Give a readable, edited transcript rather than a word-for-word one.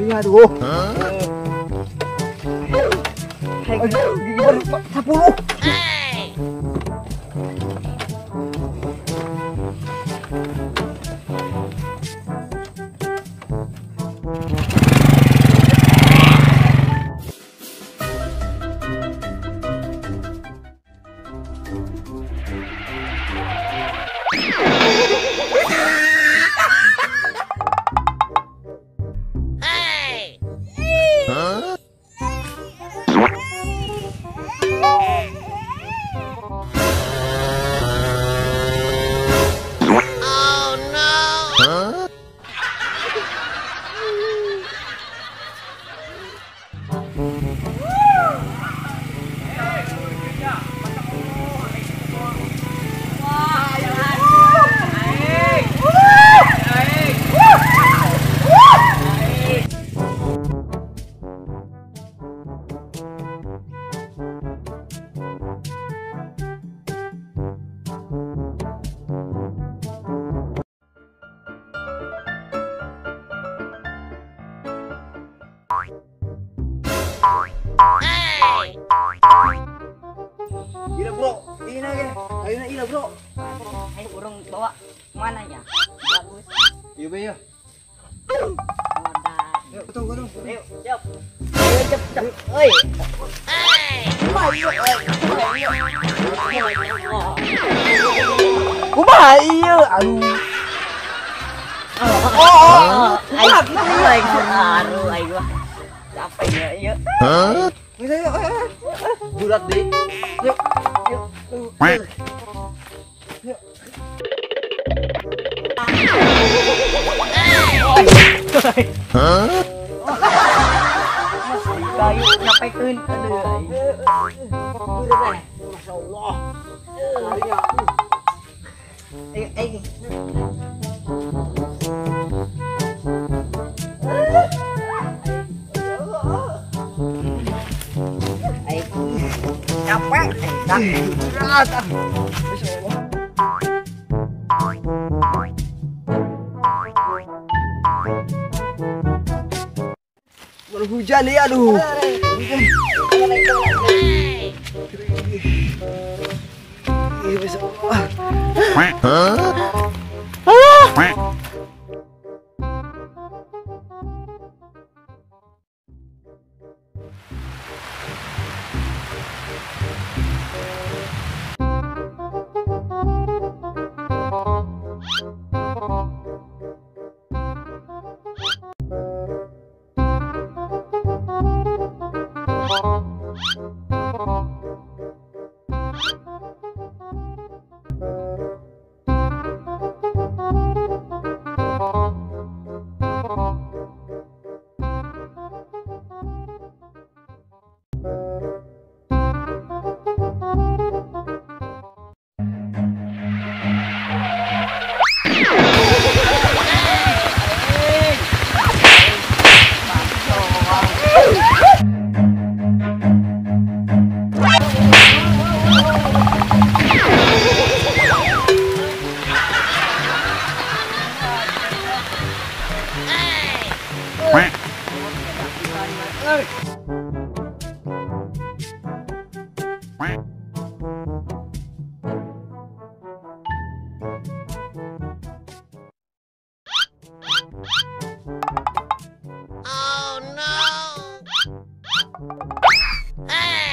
Iya aduh. Gigi baru 10. Gila bro, ini lagi. Ayo na ila bro. Ayo urang bawa mana ya? Bagus. Iya be ya. Yuk, betul betul. Ayo, siap. Ayo cepet. Oi. Kumaha ieu? Aduh. Oh, ayo aduh, ayo. Capek ya, ieu. Hah? Bisa yuk. Bulat deh. Yuk. Yuk. Yuk. Hah? Kayu nyapekeun aduh. Masya Allah. Ayo, ayo. Capek. Berat. Masya Allah. Baru hujan nih, aduh. Iya, Masya Allah. Oh no! Hey!